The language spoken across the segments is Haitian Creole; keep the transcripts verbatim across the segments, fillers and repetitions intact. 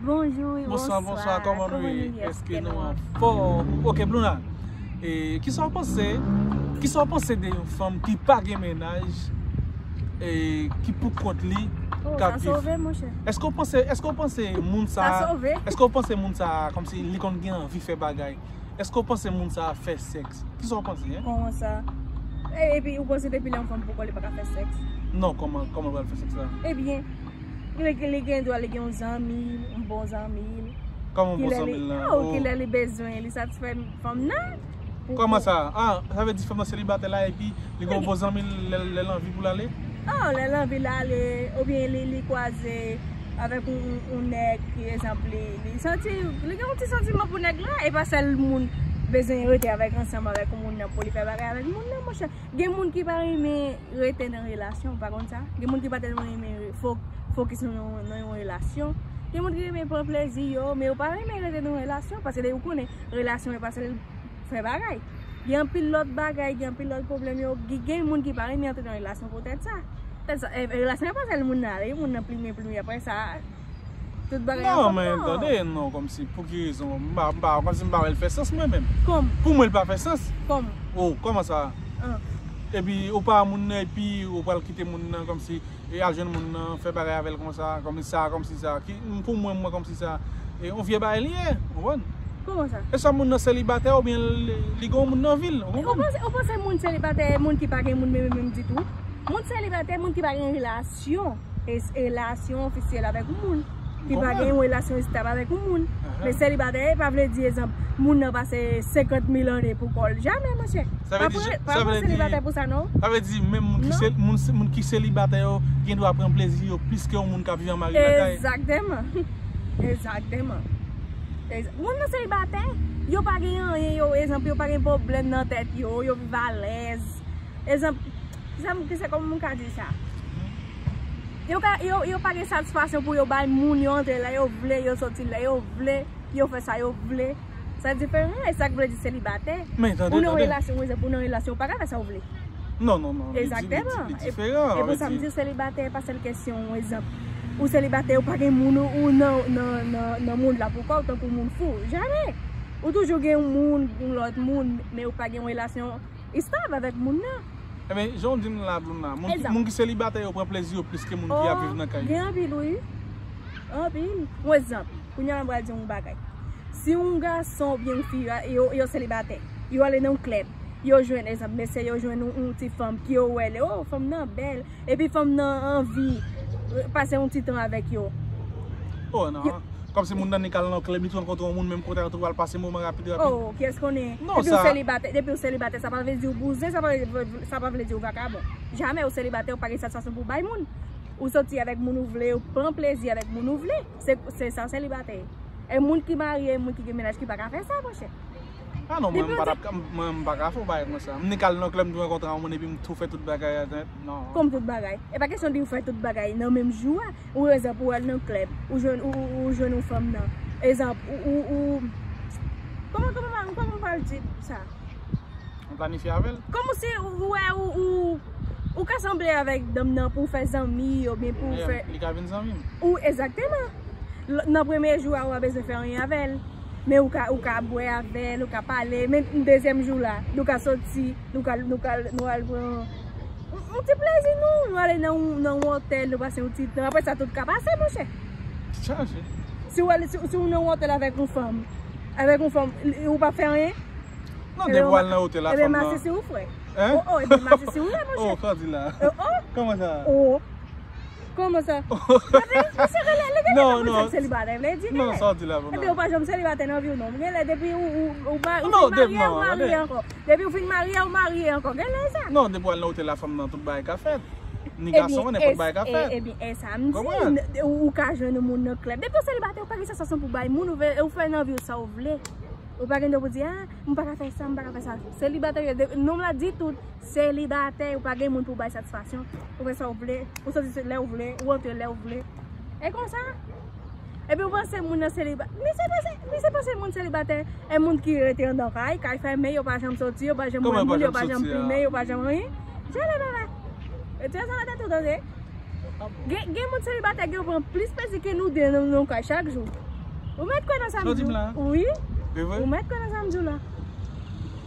Bonjou, bonswa, bonswa, kòman nou ye? Èske nou anfòm? Ok, Bluna, e, kisa w panse, kisa w panse de yon fanm ki pa gen mennaj e ki pou kont li k ap viv? Èske w panse, èske w panse moun sa, èske w panse moun sa kòmsi li konn gen anvi fè bagay? Èske w panse moun sa a fè sèks? Kisa w panse, en? Kòman sa? E, epi ou panse depi lè yon fanm poko li pa ka fè sèks? Non, kòman, kòman l pral fè sèks la? Ebyen, li, li gen dwa, li gen yon zanmi, yon bon zanmi. Kòman yon bon zanmi l lan? Oh, kilè li bezwen, li satisfè fanm nan. Kòman sa? Ah, sa vle di fanm nan selibatè la epi li gen yon bon zanmi l lè, lè l anvi pou l ale? Oh, lè l anvi l ale, oubyen li, li kwaze avèk yon, yon, yon nèg, ki egzanp, li, li santi, li gen yon ti santiman pou nèg la, e pa sèl moun bezwen rete avèk, ansanm avèk yon moun nan pou li fè bagay avèk moun nan, monchè. Gen moun ki pa renmen rete nan relasyon, ou pa konn sa? Gen moun ki pa tèlman renmen re-, fo-, fokis nan yon, nan yon relasyon. Gen moun ki renmen pran plezi yo, men yo pa renmen rete nan yon relasyon, paske ou konnen, relasyon e pa sèl fè bagay. Gen anpil lòt bagay, gen anpil lòt pwoblèm yo. Gen, gen moun ki pa renmen antre nan relasyon poutèt sa. Poutèt sa, e, relasyon e pa sèl moun nan ale, moun nan plimen, plimen, apre sa, tout bagay an fòm. Non, men tande, non, kòmsi, pou ki rezon? M pa, m pa, kòmsi m pa wè l fè sans mwen menm. Kòm? Pou mwen, l pa fè sans. Kòm? Oh, kòman sa? Epi, ou pa moun nan, epi ou pral kite moun nan, kòmsi, e al jwenn moun nan, fè bagay avè l konsa, kòmsi sa, kòmsi sa. Ki, pou mwen, mwen, kòmsi sa, e yon vye bagay li ye, ou konprann? Kòman sa? E sa moun nan selibatè oubyen li, li gen yon moun nan vi l, ou konprann? Ou panse, ou panse moun selibatè, moun ki pa gen moun menm, menm ditou? Moun selibatè, moun ki pa gen relasyon, e, relasyon ofisyèl avèk moun. Ki pa gen yon relasyon estab avèk yon moun. Men selibatè, e pa vle di, egzanp, moun nan pase senkant mil ane pou kò l. Jamè, monchè. Pa pran, pa pran selibatè pou sa, non. Sa vle di, menm moun ki sel-, moun, moun ki selibatè yo gen dwa pran plezi yo plis ke yon moun k ap viv an maryaj lakay. Egzakteman. Egzakteman. Egza-, moun nan selibatè, yo pa gen anyen, yo, egzanp, yo pa gen pwoblèm nan tèt yo, yo viv alèz. Egzanp, egzanp, ki se kòman moun ka di sa? Yo ka, yo, yo pa gen satisfaksyon pou yo bay moun, yo antre lè yo vle, yo soti lè yo vle, yo fè sa yo vle. Sa diferan, e sa k vle di selibatè. Men tande, tande. Ou nan relasyon, ou nan relasyon, ou pa ka fè sa w vle. Non, non, non, li di, li di, li diferan. Egzakteman. E pou sa m di w, selibatè pa sèl kesyon, egzanp. Ou selibatè, ou pa gen moun, ou, ou nan, nan, nan, nan mond la pou kò w, tankou moun fou. Jamè! Ou toujou gen yon moun, yon lòt moun, men ou pa gen yon relasyon estab avèk moun nan. Ebyen, jan w di m la, Bluna, moun ki, moun ki selibatè yo pran plezi yo plis ke moun ki ap viv nan kay yo. Gen anpil, wi. Anpil. Yon egzanp, kounye a m pral di yon bagay. Si yon gason oubyen yon fi, yo, yo selibatè, yo ale nan yon klèb, yo jwenn, egzanp, mesye, yo jwenn yon, yon ti fanm ki yo wè, le, oh, fanm nan bèl, epi fanm nan anvi, euh, pase yon ti tan avèk yo. Oh, non. Kòmsi moun nan ni k al nan klèb, li tou rankontre yon moun menm kote a, yo tou pral pase moman rapid, rapid. Oh, kiyès konnen? Non, depi w selibatè, depi w selibatè, sa pa vle di w bouzen, sa pa vle, sa pa vle di w vakabon. Jamè ou selibatè, ou pa gen satisfaksyon pou w bay moun. Ou soti avèk moun ou vle, ou pran plezi avèk moun ou vle. Se, se sa selibatè. E moun ki marye, e moun ki gen mennaj ki pa ka fè sa, monchè. Ah non, mwen, m pa t ap ka, mwen, m pa ka fè yon bagay konsa. M ni k al nan klèb, m tou rankontre yon moun, epi m tou fè tout bagay a, non. Kòm tout bagay. E pa kesyon de ou fè tout bagay nan menm jou a. Ou, egzanp, ou al nan klèb, ou jwenn, ou, ou, ou jwenn yon fanm nan. Egzanp, ou, ou, ou, kòman, kòman, kòman m pral di sa? Ou planifye avè l? Kòm si ou wè ou, ou, ou ka sanble avèk dam nan pou w fè zanmi, oubyen pou w fè. Li ka vin zanmi m. Ou, egzakteman. L-, nan premye jou a, ou pa bezwen fè anyen avè l. Men ou ka, ou ka bwè avè l, ou ka pale. Men dezyèm jou la, nou ka soti, nou ka, nou ka, nou al pran yon, yon ti plezi, nou. Nou ale nan yon, nan yon otèl, nou pase yon ti tan. Apre sa, tout ka pase, monchè. Chaje. Si w ale, si, si w nan yon otèl avèk yon fanm, avèk yon fanm, ou pa fè anyen? Non, depi w al nan otèl la, fanm nan. Ebyen, mache si ou, frè. Hein? Oh, oh, ebyen, mache si ou la, monchè. Oh, sa w di la? Oh, oh. Kòman sa? Oh. Kòman sa? Gade, misye genlè, li genlè pa konn sa k selibatè vle di, genlè. Non, sa w di la, non. Epi ou pa janm selibatè nan vi w, non. Genlè, depi ou, ou, ou pa, ou fin marye, ou marye ankò. Depi ou fin marye, ou marye ankò. Genlè sa. Non, depi w al nan otèl la, fanm nan, tout bagay ka fèt. Ni gason, nenpòt bagay ka fèt. Ebyen, e sa m di, ou, ou ka jwenn yon moun nan klèb. Depi w selibatè, ou pa gen satisfaksyon pou bay moun, ou fè, ou fè nan vi w sa w vle. Ou pa gen dwa pou di, ah, m pa ka fè sa, m pa ka fè sa. Selibatè, nonm la di tout. Selibatè, ou pa gen moun pou bay satisfaksyon. Ou fè sa w vle, ou soti lè w vle, ou antre lè w vle. E konsa. Epi ou panse moun nan seliba-, misye panse, misye panse moun selibatè, e moun ki rete anndan kay, kay fèmen, yo pa janm soti, yo pa janm wè moun, yo pa janm plimen, yo pa janm anyen. Jale papa. Retire sa nan tèt ou, tande. Gen, gen moun selibatè ki pran plis plezi ke nou de nan, nan kay chak jou. Ou mèt kwè nan sa m di w la? Wi. Ou mèt kwè nan sa m di w la?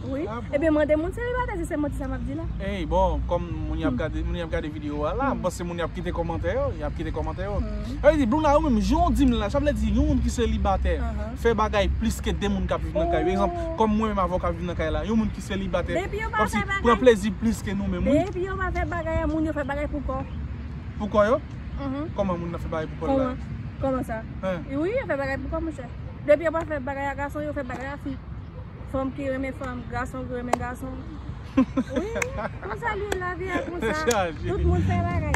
Wi. Ebyen, mande moun selibatè si se manti sa m ap di la. Ey, bon, kòm moun y ap gade, moun y ap gade videyo a la, m panse moun y ap kite kòmantè yo, y ap kite kòmantè yo. Sa vle di, Bruna, ou menm, jan w di m la, sa vle di, yon moun ki selibatè fè bagay plis ke de moun k ap viv nan kay yo. Egzanp, kòm mwen menm avè w k ap viv nan kay la, yon moun ki selibatè, kòmsi, pran plezi plis ke nou menm, wi. Depi yo pa fè bagay, moun yo fè bagay pou kò. Pou kò yo? Kòman moun nan fè bagay pou kò l la? Kòman? Kòman sa? Wi, yo fè bagay pou kò, monchè. Depi yo pa fè bagay a gason, yo fè bagay a fi. Fanm ki renmen fanm, gason ki renmen gason. Wi, konsa li ye, lavi a konsa. Tout moun fè bagay.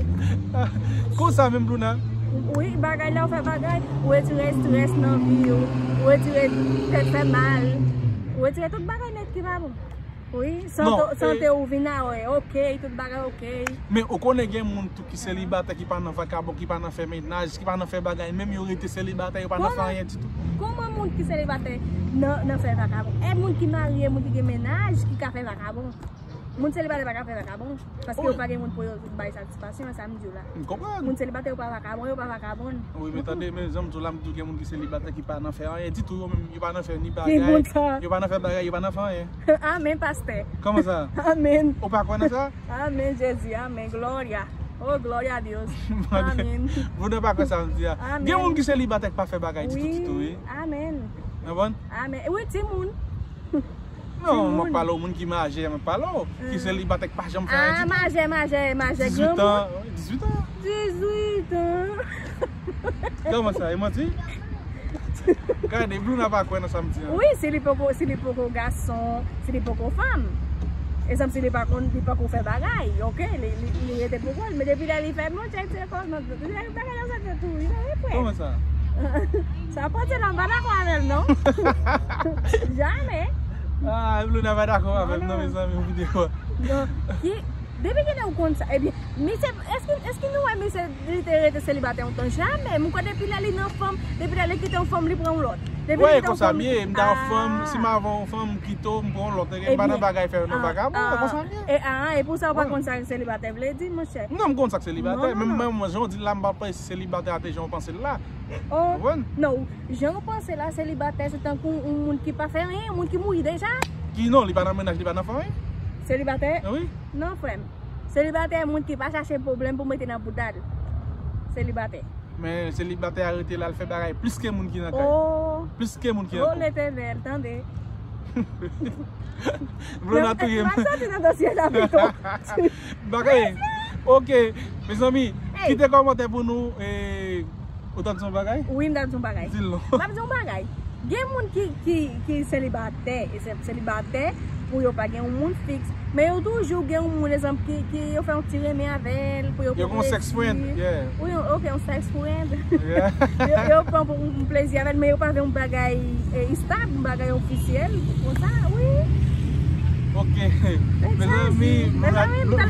Konsa menm, Bruna? Wi, bagay la, ou fè bagay, ou retire estrès nan vi w, ou retire tèt fè mal, ou retire tout bagay nèt ki pa bon. Wi, sante, sante ou vin a wè, ok, tout bagay ok. Men ou konnen gen moun tou ki selibatè, ki pa nan vakabon, ki pa nan fè mennaj, ki pa nan fè bagay, menm yo rete selibatè, yo pa nan fè anyen ditou. Kòman moun ki selibatè nan, nan fè vakabon? E moun ki marye, moun ki gen mennaj, ki ka fè vakabon? Moun selibatè pa ka fè vakabon, paske yo pa gen moun pou yo bay satisfaksyon, sa m di w la. M konprann. Moun selibatè yo pa vakabon, yo pa vakabon. Wi, men tande, men jan m di w la, m di w gen moun ki selibatè ki pa nan fè anyen ditou, yo menm, yo pa nan fè ni bagay, yo pa nan fè bagay, yo pa nan fè anyen. Amèn, pastè. Kòman sa? Amèn. Ou pa kwè nan sa? Amèn, Jezi, amèn, gloria. Oh, gloria a Dios. Amèn. Bruna pa kwè sa m di a. Amèn. Gen moun ki selibatè ki pa fè bagay ditou, ditou, wi. Amèn. Konprann? Amèn. Wi, timoun. Non, m ap pale w moun ki majè, m ap pale w ki selibatè, ki pa janm fè anyen ditou. Ah, majè, majè, majè, granmoun. Dizuit an, wi, dizuit an. Dizuit an. Kòman sa, e manti? Gade, Bruna pa kwè nan sa m di an. Wi, si li poko, si li poko gason, si li poko fanm. Egzanp, si li pa konn, li poko fè bagay, ok, li, li, li rete poko l, men depi lè li fè, monchè, se kòman, li fè bagay nan sa tèt ou, li pa gen frè. Kòman sa? Sa pati la, m pa dakò avè l, non. Jamè. Ah, Bruna pa dakò avè m, non, mezanmi, yon videyo. Non. Ki, depi kilè ou konn sa? Ebyen, misye, èske, èske nou wè misye, li te rete selibatè yon tan? Jamè. M kwè depi lè li nan fanm, depi lè li kite yon fanm, li pran yon lòt. Depi li kite yon fanm, m ta yon fanm, si m avè yon fanm, m kite w, m pran yon lòt. M pa nan bagay fè yon vakabon, e konsa m ye. E, ah, e pou sa ou pa konn sa selibatè vle di, monchè? Non, m konn sa k selibatè, men mwen, jan w di l la, m pa panse selibatè a te jan w panse l la. Oh, non, jan w panse la, selibatè se tankou yon moun ki pa fè anyen, yon moun ki mouri deja. Ki non, li pa nan mennaj, li pa nan fanmi. Selibatè? Wi. Non, frè m. Selibatè, moun ki pa chache pwoblèm pou mete nan bouda l. Selibatè. Men selibatè a rete la, l fè bagay plis ke moun ki nan kay. Oh. Plis ke moun ki an koup. Oh, Letènèl, tande. Bruna touye m. M ap soti nan dosye la pito. Bagay. Ok, mezanmi, kite kòmantè pou nou. E, ou t ap di yon bagay? Wi, m t ap di yon bagay. Di l non. M ap di yon bagay. Gen moun ki, ki, ki selibatè, e se, selibatè pou yo pa gen yon moun fiks. Men yo toujou gen yon moun, egzanp, ki, ki yo fè yon ti renmen avè l, pou yo pran yon plezi. Wi, ok, yon sex friend. Yo, yo pran pou yon plezi avè l, men yo pa vle yon bagay, e, estab, yon bagay ofisyèl, konsa, wi. Ok. Mezanmi,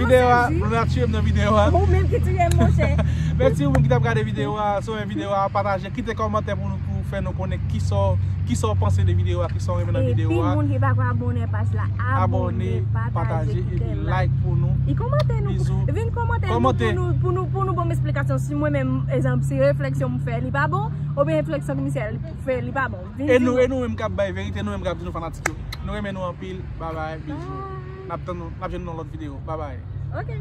videyo a, Bruna tiye m nan videyo a. Ou menm ki tiye m, monchè. Mèsi pou moun ki t ap gade videyo a, sou videyo a, pataje, kite kòmantè pou nou, pou fè nou konnen kisa w, kisa w panse de videyo a, kisa w renmen nan videyo a. Epi moun ki pako abòne paj la, abòne, pataje, epi like pou nou. E kòmante nou. Bizou. Vin kòmante nou pou nou, pou nou, pou nou ban m esplikasyon si mwen menm, egzanp, si refleksyon m fè li pa bon, oubyen refleksyon ke misye fè li pa bon. E nou, e nou menm k ap bay verite, nou menm k ap di nou fanatik yo. Nou renmen nou anpil. Babay, bizou. N ap tann nou, n ap jwenn nou nan lòt videyo. Babay. Ok.